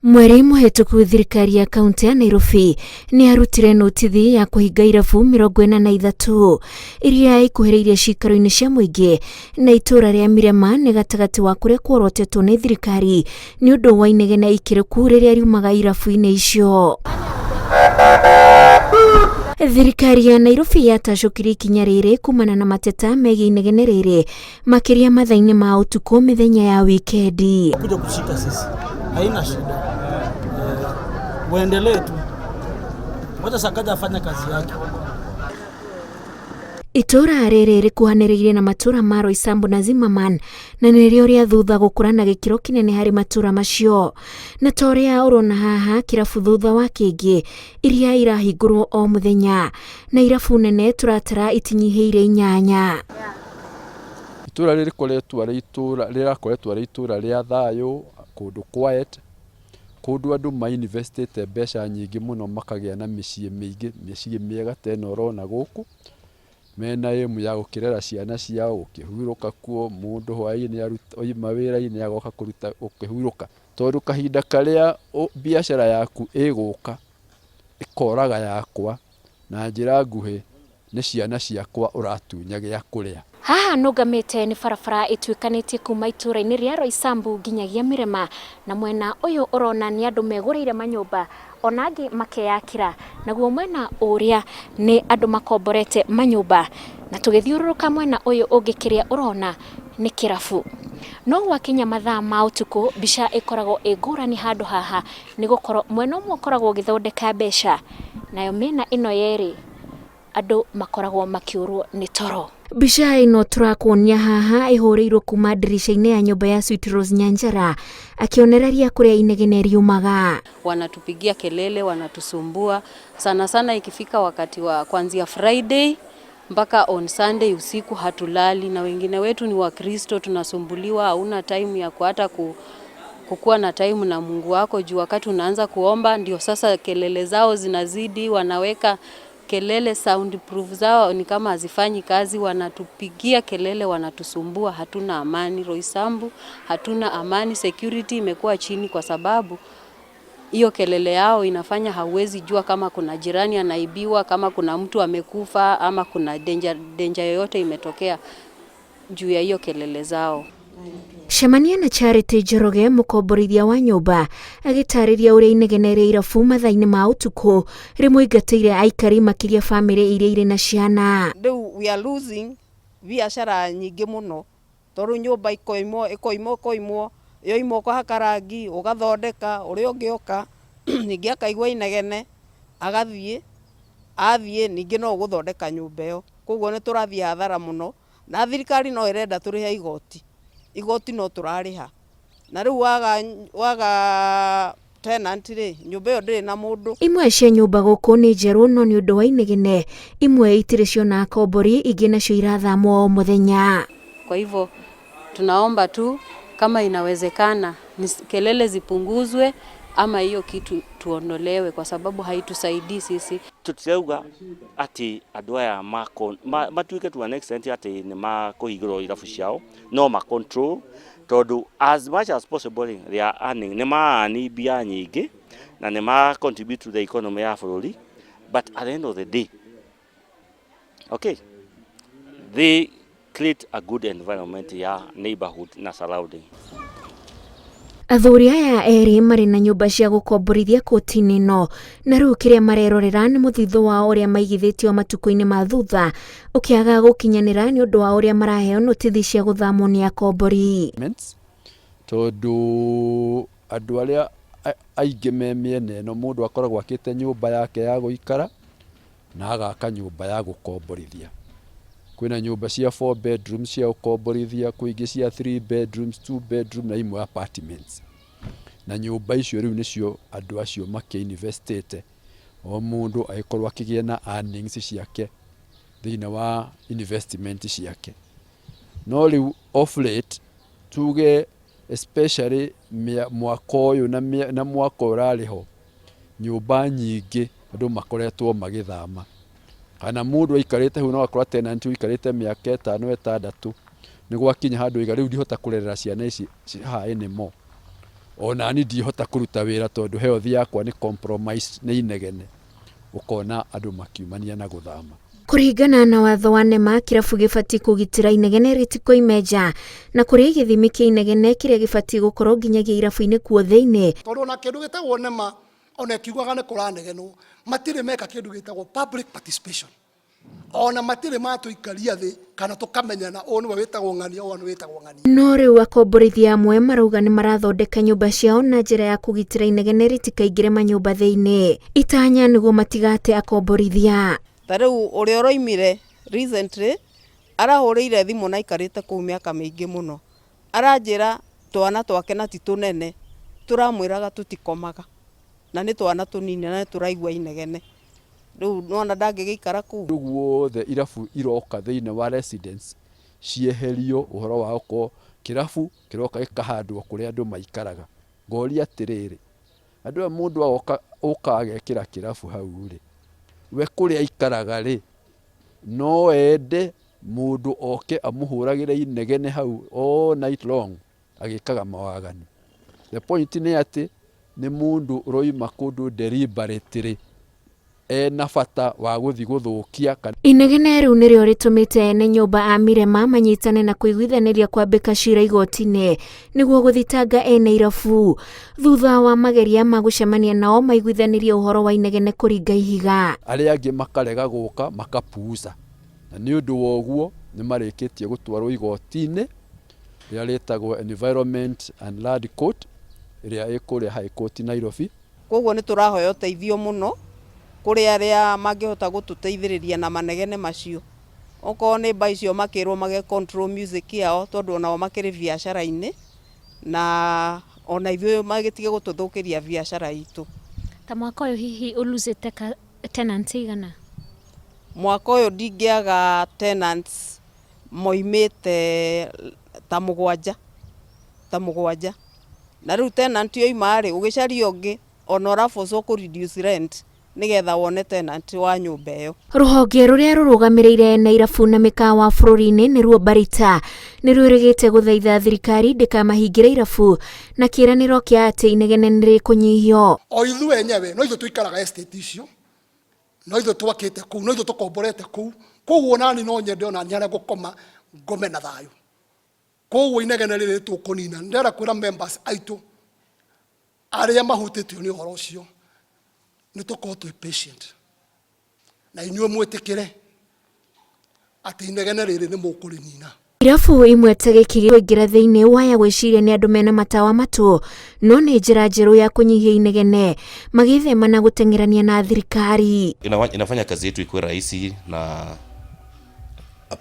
Mweri mũhĩtũku thirikari ya kaunti ya Nairobi nĩ yarutire notithi ya kũhinga irabu 43 iria ikuhĩrĩirie ciikaro-inĩ cia mũingĩ na itũũra rĩa Mirema nĩ gatagatĩ wa kũrĩa kuorotetwo nĩ thirikari nĩ ũndũ wa inegene ikĩrĩku rĩrĩa riumaga irabu-inĩ icio. Thirikari ya Nairobi yatacũkirie ikinya rĩrĩ kumana na mateta megiĩ inegene rĩrĩ makĩria mathaa-inĩ ma ũtukũ mĩthenya ya wikendi. Kuja kushika sisi haina shida eh, waendelee tu, wacha Sakaja afanye kazi yake. Itũũra rĩrĩ rĩkuhanĩrĩirie na matũũra ma Roysambu na Zimmerman na nĩrĩo rĩa thutha gũkũra na gĩkĩro kĩnene harĩ matũũra macio. Na ta ũrĩa ũrona haha kĩrabu thutha wa kĩngĩ iria irahingũrwo o mũthenya na irabu nene tũratara itinyihĩire 8. Itũũra rĩrĩ rĩkoretwo arĩ itũũra rĩrakoretwo arĩ itũũra rĩa thayũ, kũndũ quiet, kũndũ andũ ma investĩte mbeca nyingĩ mũno makagĩa na mĩciĩ mĩingĩ, mĩciĩ mĩega ta ĩno ũrona gũkũ, mena aim ya gũkĩrera ciana ciao, gũkĩhurũka kuo, mũndũ hwaĩ-inĩ oima wĩra-inĩ agoka kũruta gũkĩhurũka. Tondũ kahinda karĩa biacara yaku ĩgũka ĩkoraga yakwa na njĩra nguhĩ nĩ ciana ciakwa ũratunya gĩa kũrĩa. Haha nũgamĩte nĩ barabara ĩtuĩkanĩtie kuma itũũra-inĩ rĩa Roysambu nginyagia Mirema na mwena ũyũ ũrona nĩ andũ megũrĩire manyũmba ona angĩ makeyakĩra, naguo mwena ũrĩa nĩ andũ makomborete manyũmba, na tũgĩthiũrũrũka mwena ũyũ ũngĩ kĩrĩa ũrona nĩ kĩrabu. No gwakinya mathaa ma ũtukũ mbica ĩkoragwo ĩ ngũrani handũ haha nĩ gũkorwo mwena ũmwe ũkoragwo ũgĩthondeka mbeca nayo mĩena ĩno yerĩ andũ makoragwo makĩũrwo nĩ toro. Mbica ĩno tũrakuonia haha ĩhũrĩirwo kuma ndirica-inĩ ya nyũmba ya Sweet Rose Nyanjara akĩonereria kũrĩa inegene riumaga. Wanatupigia kelele, wanatusumbua sana sana ikifika wakati wa kuanzia Friday mpaka on Sunday usiku hatulali, na wengine wetu ni Wakristo, tunasumbuliwa. Hauna time ya hata kukuwa na time na Mungu wako juu wakati unaanza kuomba ndio sasa kelele zao zinazidi, wanaweka kelele, soundproof zao ni kama hazifanyi kazi, wanatupigia kelele, wanatusumbua, hatuna amani. Roysambu hatuna amani, security imekuwa chini kwa sababu hiyo kelele yao inafanya hauwezi jua kama kuna jirani anaibiwa, kama kuna mtu amekufa ama kuna danger yoyote imetokea juu ya hiyo kelele zao. Cemania na Charity Njoroge mũkomborithia wa nyũmba agĩtarĩria ũrĩa inegene rĩa irabu mathaa-inĩ ma ũtukũ rĩmũingatĩire aikari makĩria bamĩrĩ iria irĩ na ciana. Rĩu we are losing biacara nyingĩ mũno tondũ nyũmba ikoimwo ĩkoimwo ĩkoimwo yoimwo ũkahaka rangi ũgathondeka ũrĩa ũngĩ oka ningĩ akaigua inegene agathiĩ athiĩ ningĩ no ũgũthondeka nyũmba ĩyo, koguo nĩ tũrathiĩ hathara mũno na thirikari no ĩrenda tũrĩhe igoti, igoti no tũrarĩha na rĩu waga tenant rĩ, nyũmba ĩyo ndĩrĩ na mũndũ. Imwe cia nyũmba gũkũ nĩ njerũ no nĩ ũndũ wa inegene imwe itirĩ ciona akombori, ingĩ nacio irathamwo o mũthenya. Kwa hivyo tunaomba tu kama inawezekana kelele zipunguzwe ama hiyo kitu tuondolewe kwa sababu haitusaidii sisi. Tutirauga atĩ andũ aya matuĩke to an extent atĩ nĩ makũhingũrwo irabu ciao, no ma control tondũ as much as possible they are earning, nĩ ma earn mbia nyingĩ na nĩ ma contribute to the economy ya bũrũri, but at the end of the day, okay, they create a good environment ya neighborhood na surrounding. Athuri aya erĩ marĩ na nyũmba cia gũkomborithia koti-inĩ ĩno na rĩu kĩrĩa marerorera nĩ mũthithũ wao ũrĩa maigithĩtio matukũ-inĩ ma thutha ũkĩaga gũkinyanĩra nĩ ũndũ wa ũrĩa maraheo notithi cia gũthamwo nĩ akombori. Tondũ andũ arĩa aingĩ me mĩena ĩno mũndũ akoragwo akĩte nyũmba yake ya gũikara na agaka nyũmba ya gũkomborithia. Kwĩna nyũmba cia 4 bedrooms cia gũkomborithia, kwĩ ingĩ cia 3 bedrooms, 2 bedroom na imwe apartments. Na nyũmba icio rĩu nĩcio andũ acio makĩ-investĩte, o mũndũ agĩkorwo akĩgĩa na earnings ciake thĩinĩ wa investment ciake. No rĩu off late tuge especially mwaka ũyũ na mwaka ũrarĩ ho, nyũmba nyingĩ andũ makoretwo magĩthama. Kana mũndũ aikarĩte hau no akorwo tenant ũikarĩte mĩaka 5 6 nĩ gwakinya handũ aiga rĩu ndihota kũrerera ciana ici haha anymore. Ona ni ndihota kũruta wĩra tondũ health yakwa nĩ compromise nĩ inegene. Ũkona andũ makiumania na gũthama. Kũringana na watho wa NEMA, kĩrabu gĩbatiĩ kũgitĩra inegene rĩtikoime nja na kũrĩ gĩthimi kĩa inegene kĩrĩa gĩbatiĩ gũkorwo nginyagia irabu-inĩ kuo thĩinĩ. Tondũ ona kĩndũ gĩtagwo NEMA, ona ĩkiugaga nĩ kũranegenwo, matirĩ meka kĩndũ gĩtagwo public participation, ona matirĩ matũikaria thĩ kana tũkamenyana, ũyũ nĩwe wĩtagwo ng'ania, ũyũ nĩ wĩtagwo ng'ania. No rĩu akomborithia amwe marauga nĩ marathondeka nyũmba ciao na njĩra ya kũgitĩra inegene rĩtikaingĩre manyũmba thĩinĩ, itanya nĩguo matigate akomborithia. Ta rĩu ũrĩa ũroimire recently arahũrĩire thimũ na aikarĩte kũu mĩaka mĩingĩ mũno, aranjĩra twana twake na ti tũnene, tũramwĩraga tũtikomaga na nĩ twana tũnini na nĩ tũraigua inegene. Rĩu nona ndangĩgĩikara kũu. Rĩu guothe irabu iroka thĩinĩ wa residence cieherio, ũhoro wa gũkorwo kĩrabu kĩroka gĩkahandwo kũrĩa andũ maikaraga. Ngoria atĩrĩrĩ, andũ aya, mũndũ agoka ũka agekĩra kĩrabu hau rĩ, we kũrĩa aikaraga rĩ, no ende mũndũ oke amũhũragĩre inegene hau all night long agĩkaga mawaganu? The point nĩ atĩ nĩ mũndũ ũroima kũndũ deliberately ena bata wa gũthiĩ gũthũkia kana Inegene rĩu nĩrĩo rĩtũmĩte ene nyũmba a Mirema manyitane na kũiguithanĩria kwambĩka cira igoti-inĩ nĩguo gũthitanga ene irabu, thutha wa mageria ma gũcemania nao maiguithanĩrie ũhoro wa inegene kũringa ihiga. Arĩa angĩ makarega gũka, makapuuza, na nĩ ũndũ wa ũguo nĩ marĩkĩtie gũtwarwo igoti-inĩ rĩrĩa rĩtagwo Environment and Land Court, ĩrĩa ĩ kũrĩa High Court Nairobi. Koguo nĩ tũrahoya ũteithio mũno kũrĩ arĩa mangĩhota gũtũteithĩrĩria na manegene macio. Okorwo nĩ mba icio, makĩrwo mage control music yao, tondũ onao makĩrĩ biacara-inĩ, na ona ithuĩ magĩtige gũtũthũkĩria biacara itũ. Ta mwaka ũyũ hihi ũluzĩte ka tenants igana? Mwaka ũyũ ndingĩaga tenants moimĩte ta mũgwanja, ta mũgwanja. Na rĩu tenant yoima rĩ, ũgĩcaria ũngĩ ona ũrabocwo kũ reduce rent nĩgetha wone tenant wa nyũmba ĩyo. Rũhonge rũrĩa rũrũgamĩrĩire ene irabu na mĩkawa bũrũri-inĩ, nĩruo Barita, nĩ rwĩrĩgĩte gũthaitha thirikari ndĩkamahingĩre irabu na kĩĩranĩro kĩa atĩ inegene nĩ rĩkũnyihio. O ithuĩ enyewe no ithuĩ tũikaraga estate icio, no ithuĩ twakĩte kũu, no ithuĩ tũkomborete kũu. Koguo nani no nyende ona niĩ harĩa ngũkoma ngome na thayũ. Koguo inegene rĩrĩ tũkũnina. Ndĩrenda kwĩra members aitũ arĩa mahutĩtio nĩ ũhoro ũcio, nĩ tũkorwo twĩ patient na inyuĩ mwĩtĩkĩre atĩ inegene rĩrĩ nĩ mũkũrĩnina. Irabu imwe ta gĩkĩ kũingĩra thĩinĩ waya gwĩciria nĩ andũ mena matawa matũ, no nĩ njĩra njerũ ya kũnyihia inegene magĩthema na gũteng'erania na thirikari. Inafanya kazi yetu ikuwe rahisi na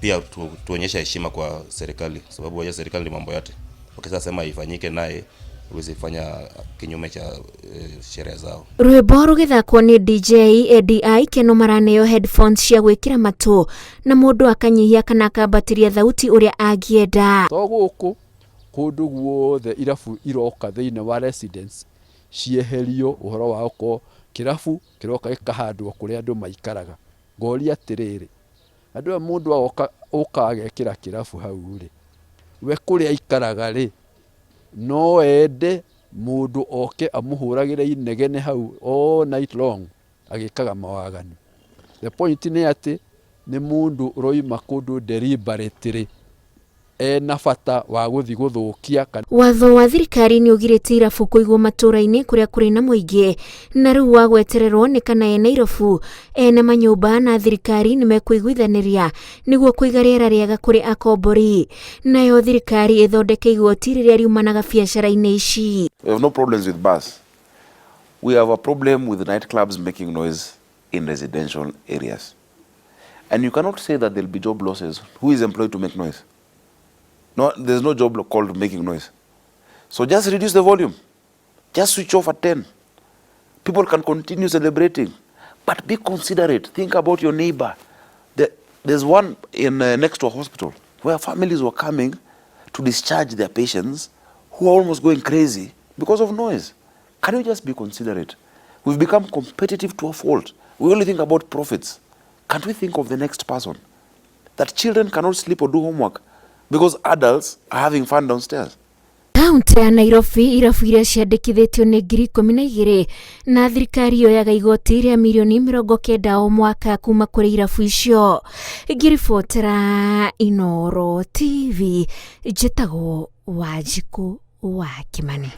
pia tuonyeshe heshima kwa serikali, sababu wajua serikali ni mambo yote. Ukishasema ifanyike, naye huwezi fanya kinyume cha sheria zao. Rwĩmbo rũgĩthakwo nĩ DJ ADI Keno, maraneo headphones cia gwĩkĩra matũ na mũndũ akanyihia kana akambatĩria thauti ũrĩa angĩenda. To gũkũ, kũndũ guothe irabu iroka thĩinĩ wa residence cieherio, ũhoro wa gũkorwo kĩrabu kĩroka gĩkahandwo kũrĩa andũ maikaraga. Ngoria atĩrĩrĩ, andũ aya, mũndũ agoka ũka agekĩra kĩrabu hau rĩ, we kũrĩa aikaraga rĩ, no ende mũndũ oke amũhũragĩre inegene hau all night long agĩkaga mawaganu? The point nĩ atĩ nĩ mũndũ ũroima kũndũ deliberately ena bata wa gũthiĩ gũthũkia kana Watho wa thirikari nĩ ũgirĩtie irabu kũigwo matũũra-inĩ kũrĩa kũrĩ na mũingĩ, na rĩu wa gwetererwo nĩ kana ene irabu, ene manyũmba na thirikari nĩ mekũiguithanĩria nĩguo kũiga rĩera rĩega kũrĩ akombori, nayo thirikari ĩthondeke igoti rĩrĩa riumanaga biacara-inĩ ici. We have no problems with bars. We have a problem with nightclubs making noise in residential areas. And you cannot say that there'll be job losses. Who is employed to make noise? No, there's no job called making noise. So just reduce the volume. Just switch off at 10. People can continue celebrating. But be considerate. Think about your neighbor. There's one in next to a hospital where families were coming to discharge their patients who are almost going crazy because of noise. Can you just be considerate? We've become competitive to a fault. We only think about profits. Can't we think of the next person? That children cannot sleep or do homework because adults are having fun downstairs. Taũni Kaunti ya Nairobi irabu iria ciandĩkithĩtio nĩ 12,000 na thirikari yoyaga igoti rĩa mirioni 90 o mwaka kuma kũrĩ irabu icio. Ngĩribotera Inooro TV, njĩtagwo Wanjikũ wa Kĩmani.